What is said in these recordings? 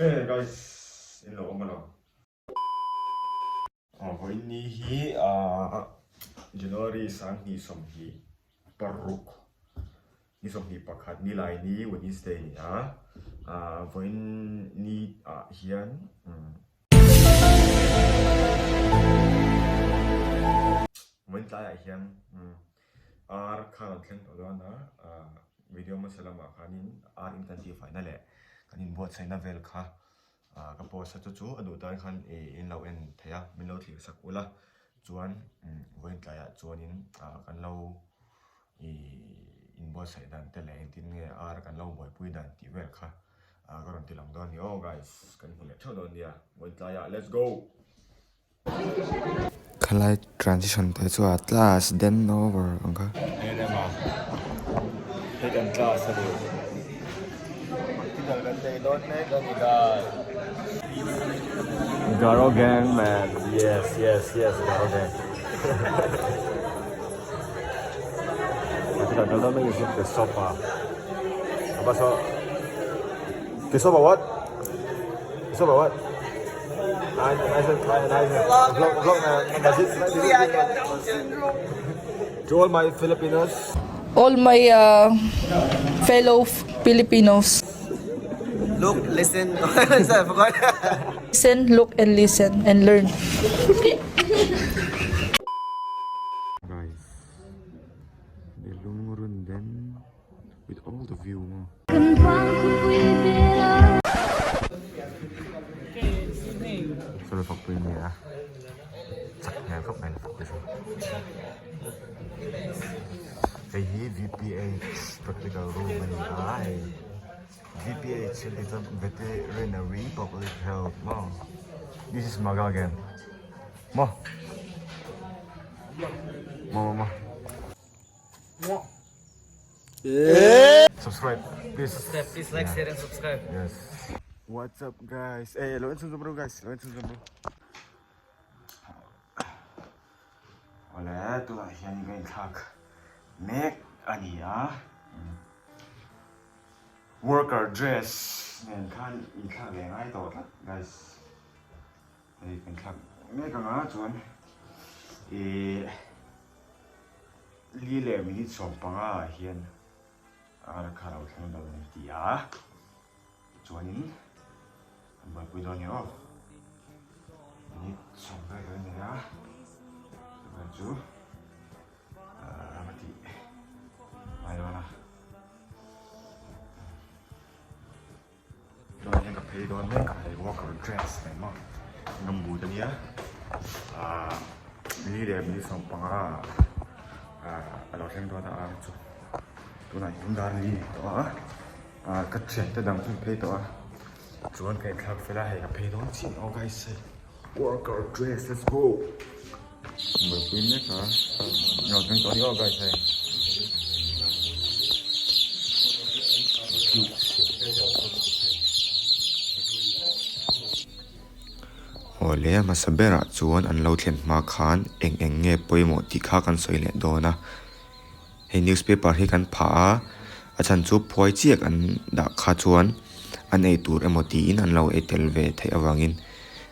Hey guys, in lo awm a lo. Vawiin ni hi January 2026 ni 21 nilai ni Wednesday a ni a, vawiin ni ah hian vawiin tlaiah hian ar kha rawn thleng tawh dawn a, video hmasa lamah khanin ar in kan tihfaina leh kan inbuatsaihna vel kha Ka post a chu chu a duh tan khan ih in lo en thei a, min lo thlir sak ula chuan vawiin tlaiah chuanin kan lo ih inbuatsaih dan te leh engtin nge ar kan lo buaipui dan tih vel kha ka rawn ti lang dawn a ni aw guys kan hmu leh theuh dawn nia vawiin tlaiah let's go! Khalai transition te chu a class then over ang kha. Em a hei kan class a ni practical kan nei dawn mek a ni dai. Garo gang man yes yes yes Garo gang practical kal dawn mek ni ke sofa apa so ke sofa what ke sofa what To all my Filipinos. All my uh, fellow Filipinos. Look, listen. I forgot. Listen, look, and listen, and learn. Guys, the lungrun den with all the view maw. Sorry fak pui nia chak hmel khawp mai fak te chu hei hi VPH practical room a ni a hei VPH a tih chuan Veterinary Public Health maw this is Maga again maw maw maw maw. Subscribe please. Subscribe, please like, share and subscribe. Yes. What's up guys? Eh, lo en chhunzawm ru guys, lo en chhunzawm ru. Awle, tunah hian ka inthlak mek a ni a. Worker dress nen khan inthlak leh ngai tawh tlat guys. Hei ka inthlak mek anga chuan ih Li leh minute 15 ah hian ar kha lo thleng dawn an ti a, tichuanin kan buaipui dawn a ni aw. Minute sawm vel kan nei a, chuan chu ram a tih ngai dawn a. Tunah hian ka phei dawn mek a hei worker dress nen maw gumboot ania ahh ni leh minute 15 ah a lo thleng dawn a ar chu tunah hian dar li a ni tawh a ah ka thiante dang chu an phei tawh a chuan ka inthlak fel a hei ka phei dawn chiah aw guys hei worker dress let's go buaipui mek a a lo thleng tawh a ni aw guys hei. Awle a hmasa berah chuan an lo thlen hma khan eng eng nge pawimawh tih kha kan sawi leh dawn a hei newspaper hi kan phah a a chhan chu phuai chiak an dah kha chuan an ei tur emaw tiin an lo ei tel ve theih avangin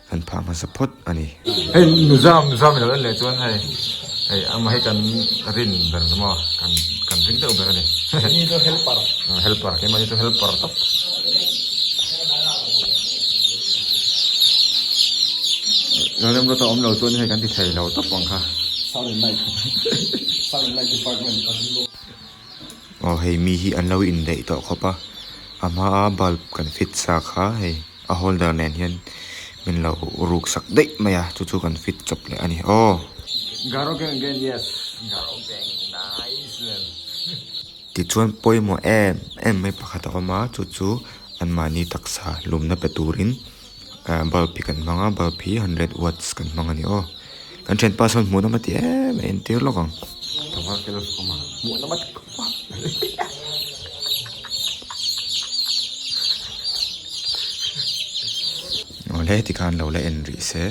kan phah hmasa phawt a ni. Hei nuzam nuzam ilo en leh chuan hei hei amah hi kan rin ber maw kan kan ring deuh ber a ni. Ni chu helper. Helper keimah hi chu helper tawp. Lalremruata awm lo chuan hei kan ti thei lo tawp ang kha. Sound and light sound and light department. Aw hei mi hi an lo indaih tawh khawp a a hmaa bulb kan fit sa kha hei a holder nen hian min lo ruk sak daih mai a chu chu kan fit chawp leh a ni aw. Garo gang again yes Garo gang nice man. Tichuan pawimawh em em mai pakhat a awm a chu chu anmahni taksa lumna pe turin bulb hi kan hmang a bulb hi hundred watts kan hmang a ni aw. Kan thianpa sawn hmuh nawm a ti em a entir lawk ang. Hmuh nawm a ti khawp a. Awle tikhan lo la en rih se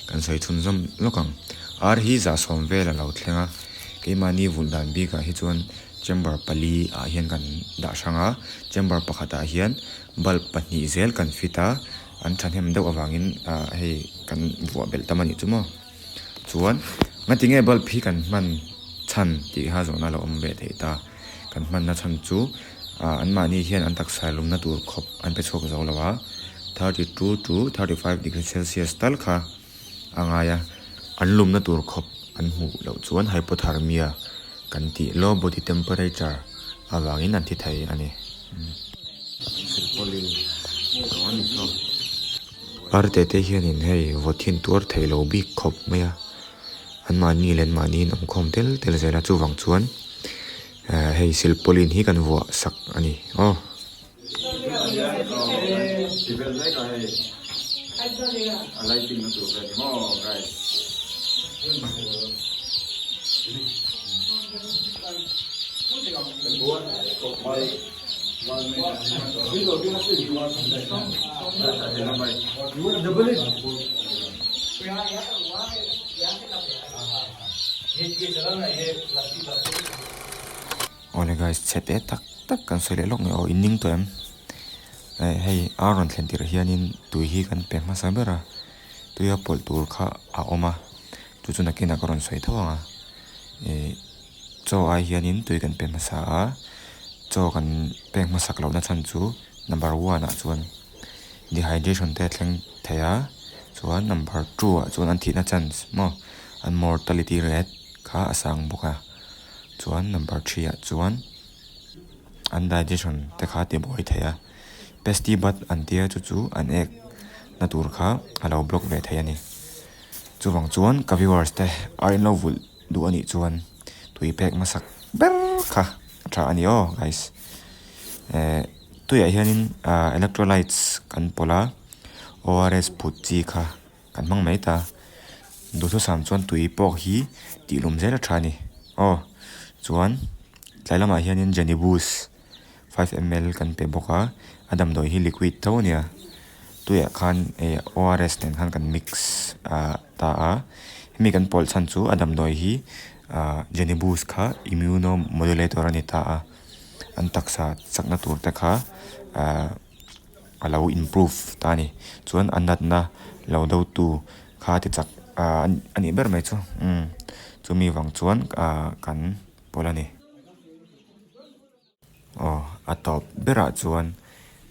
kan sawi chhunzawm lawk ang. Ar hi zahsawm vel a lo thleng a, keimahni vulh dan bikah hi chuan chamber pali ah hian kan dah hrang a, chamber pakhatah hian bulb pahnih zel kan fit a. an thahnem deuh avangin ah hei kan vuah belh tam a nih chu maw chuan ngatinge bulb hi kan hman chhan tih kha zawhna a lo awm ve thei ta kan hmanna chhan chu ah anmahni hian an taksa lumna tur khawp an pe chhuak zo lo a 32 to 35 degree celsius tal kha a ngai a, an lumna tur khawp an hmuh loh chuan hypothermia kan tih low body temperature avangin an thi thei a ni. Arte te hianin hei vawthin tuar thei lo bik khawp mai a, anmahni leh anmahni in awmkhawm tel tel zel a, chuvang chuan hei silpauline hi kan vuah sak a ni aw. Awle guys chhe te tak tak kan sawi leh lawk mai aw in ning tawh em eh hei a rawn thlen tirh hianin tui hi kan pe hmasa ber a tuia pawlh tur kha a awm a chu chu nakinah ka rawn sawi tho ang a ih chaw ai hianin tui kan pe hmasa a chaw kan pek hmasak lohna chhan chu number one ah chuan dehydration te a thleng thei a chuan number two ah chuan an thihna chance maw an mortality rate kha a sang bawk a. Chuan number 3 ah chuan an digestion te kha ti buai thei a, pesty bud an tia chu chu an ek na tur kha a lo block ve thei a ni. Chuvang chuan ka viewers te ar in lo vulh duh a nih chuan tui pek hmasak ber kha a tha a ni aw guys. Eh tuiah hianin ah electrolytes kan pawlh a, ORS phut chi kha Kan hmang mai ta. Duhthusam chuan tui pawh hi tih lum zel a tha a ni. Aw, chuan tlai lamah hianin Genibus 5ml kan pe bawk a, a damdawi hi liquid tho a nia. Tuiah khan eh ORS nen khan kan mix ah ta a, hemi kan pawlh chhan chu a damdawi hi ah Genibus kha immunomodulator a ni ta a, an taksa chakna tur te kha ah. a lo improve ta a ni. Chuan a natna lo do tu kha ti chak ah a nih ber mai chu umm chumi vang chuan ah kan pawl a ni. Aw a tawp berah chuan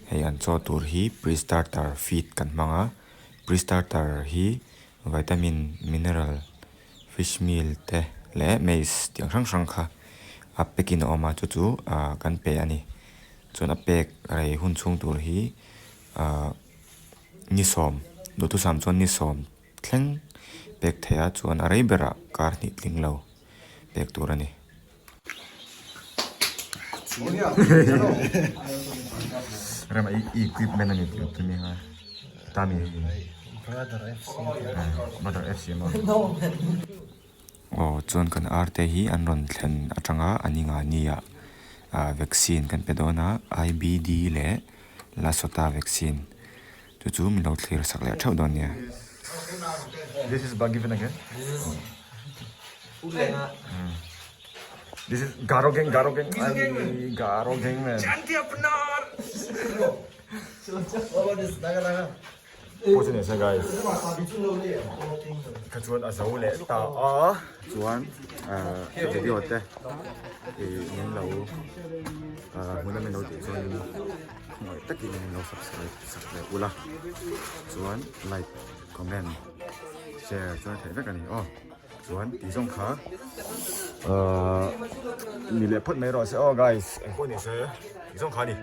hei an chaw tur hi pre starter feed kan hmang a, pre starter hi vitamin mineral fish meal te leh maize tih ang hrang hrang kha a pack in a awm a chu chu ah kan pe a ni. Chuan a pek rei hun chhung tur hi ahh ni sawm duhthusam chuan ni sawm thleng pek theih a chuan a rei berah kar hnih tling lo pek tur a ni. Rema i equipment a ni tih tumi kha tami hei Brother FC Brother FC maw Aw chuan kan ar te hi an rawn thlen atanga an inga nia ah vaccine kan pe dawn a IBD leh Lasota vaccine chu chu min lo thlir sak leh theuh dawn nia. This is bug given again. This is Garo gang, Garo gang, Garo gang man. Pawh chu nise guys kha chuan a zo leh ta a chuan ahh video te ih min lo ahh hmun a min lo tih chuan khawngaih takin min lo subscribe sak leh ula chuan like comment share chuan a theih vek a ni aw chuan tih zawng kha ahh ni leh phawt mai rawh se aw guys engpawh ni se tih zawng kha a ni.